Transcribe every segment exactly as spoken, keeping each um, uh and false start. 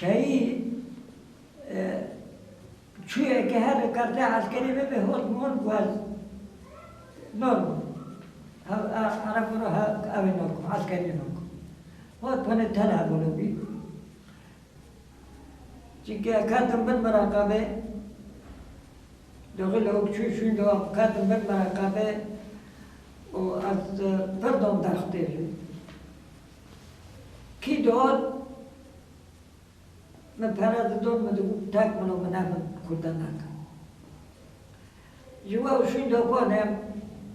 Keyî, e, çûyeke her rêkarte eskerî bibe, hot mol guaz. Norm. Ha, ha, Ereb ro ha, ew ê nokum, eskerî nokum. Hot pone tel hebûno bî. Çunke ketim bin miraqabe, doxil û çû şûn do ketim bin miraqabe û ez, e, pir dom derxtê jî. Kî dor, min pere didon, min digot, tek min û min ne min kurde nake. Ji we û şûn do bone,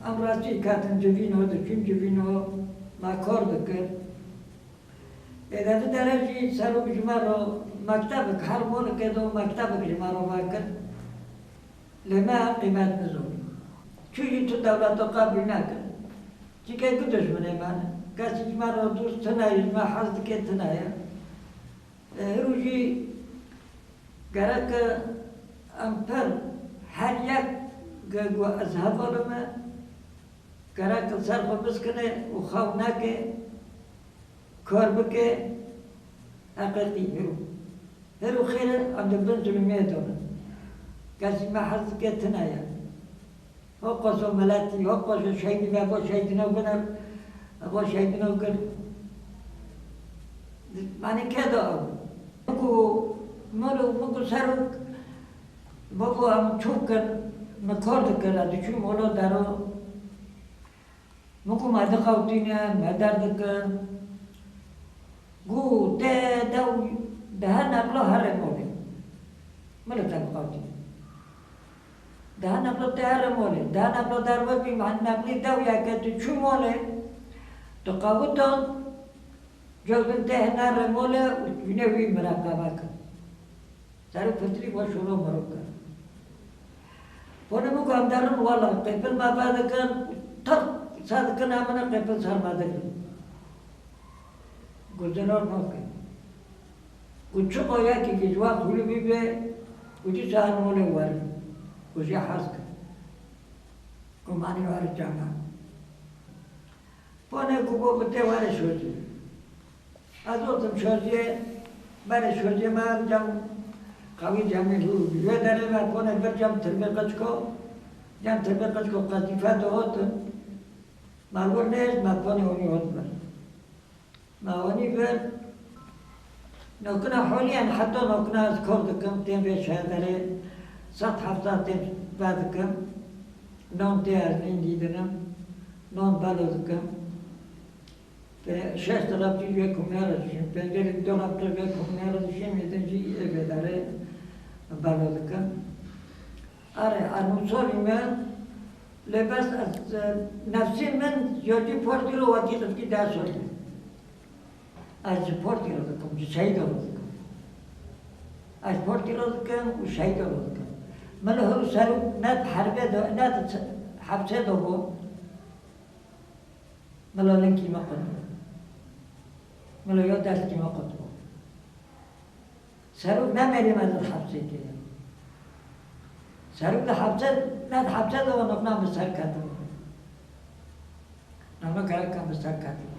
em rastî ketin civîno, diçûn civîno, me kor dikir. Ê de vi dere jî serok ji me re mektebek, her molekê de mektebek ji me re vekir. Lê me qîmet nizon. Çû jî tu dewleta qebûl nekir. Çike ku dijminê me ne. Kesî ji me re dost tune ye, ji me hez dike tune ye. E, hiro jî gerek em pir her yek ge-, ku ez hevalime, gerek ser xwe biskine û xew neke, kar bike, heqîqî hiro. Hiro xêr e, em di bin zulmê de ne. Kesî me hez dike tune ye. Ho qoso miletî, ho qoso şehîdî me bo şehîdîno biner, bo şehîdîno kir. Manî ke do ew. Ku molo, ku serok, bo ku em çok kin, me kor dikir, diçû molo dero. Min ku me diqewtîne, me derdikin. Ku te dew di her neqlo here molê. Min li te biqewtîne. Di her neqlo te here molê. Di her neqlo derve bî, me neqlî dew yeke tu çû molê. Tu qewton, cewdin te hene re molê û wîne wî mireqebe kin. Serok pitirî we şoro miro kir. Ponê min ku em derin wela qêpil me vedikin, tirk se dikin em min qêpil ser me dikin. Guzinar nake. Ku çiqo yekî ji we xwilî bîbe, ku dîsa her molê werin. Ku jê hez kin. Ku manî were cama. Ponê ku bo bi te were şozî. Ez gotim şoziyê, berê şoziyê me cem qewî cemî hû. Wê derê me ponê bir cem tirbê qeçko, cem tirbê qeçko qezîfe dihotin. Me wir nêz, me ponê onî hot bir. Me onî bir. Nokina holî, yani heta nokina ez kor dikim, tên vê şehderê, sed hevdeh tên vedikim. Non tê ez nîn dîdinim. Non belo dikim. Ve şeş tarafî vê komîna re dişîn, pencerê du tarafî vê komîna re dişîn, êdin jî ê vêderê belo dikim. Are, arnûsorî min, lê bes ez, e, nefsê min, yodî portî ro wekî qizkî deh sorî. Ez ji portî re dikim, ji şehîda re dikim. Ez portî re dikim û şehîda re dikim. Min li hir û serû ne di herbê de, ne di hepsê de bû. Milo linkî me qut bû. Milo yo destî me qut bû. Serok ne merî me di hepsê kiriye. Serok di hepse, ne di hepse de nokna bi ser ketibû. Nokna gereka bi ser ketibû.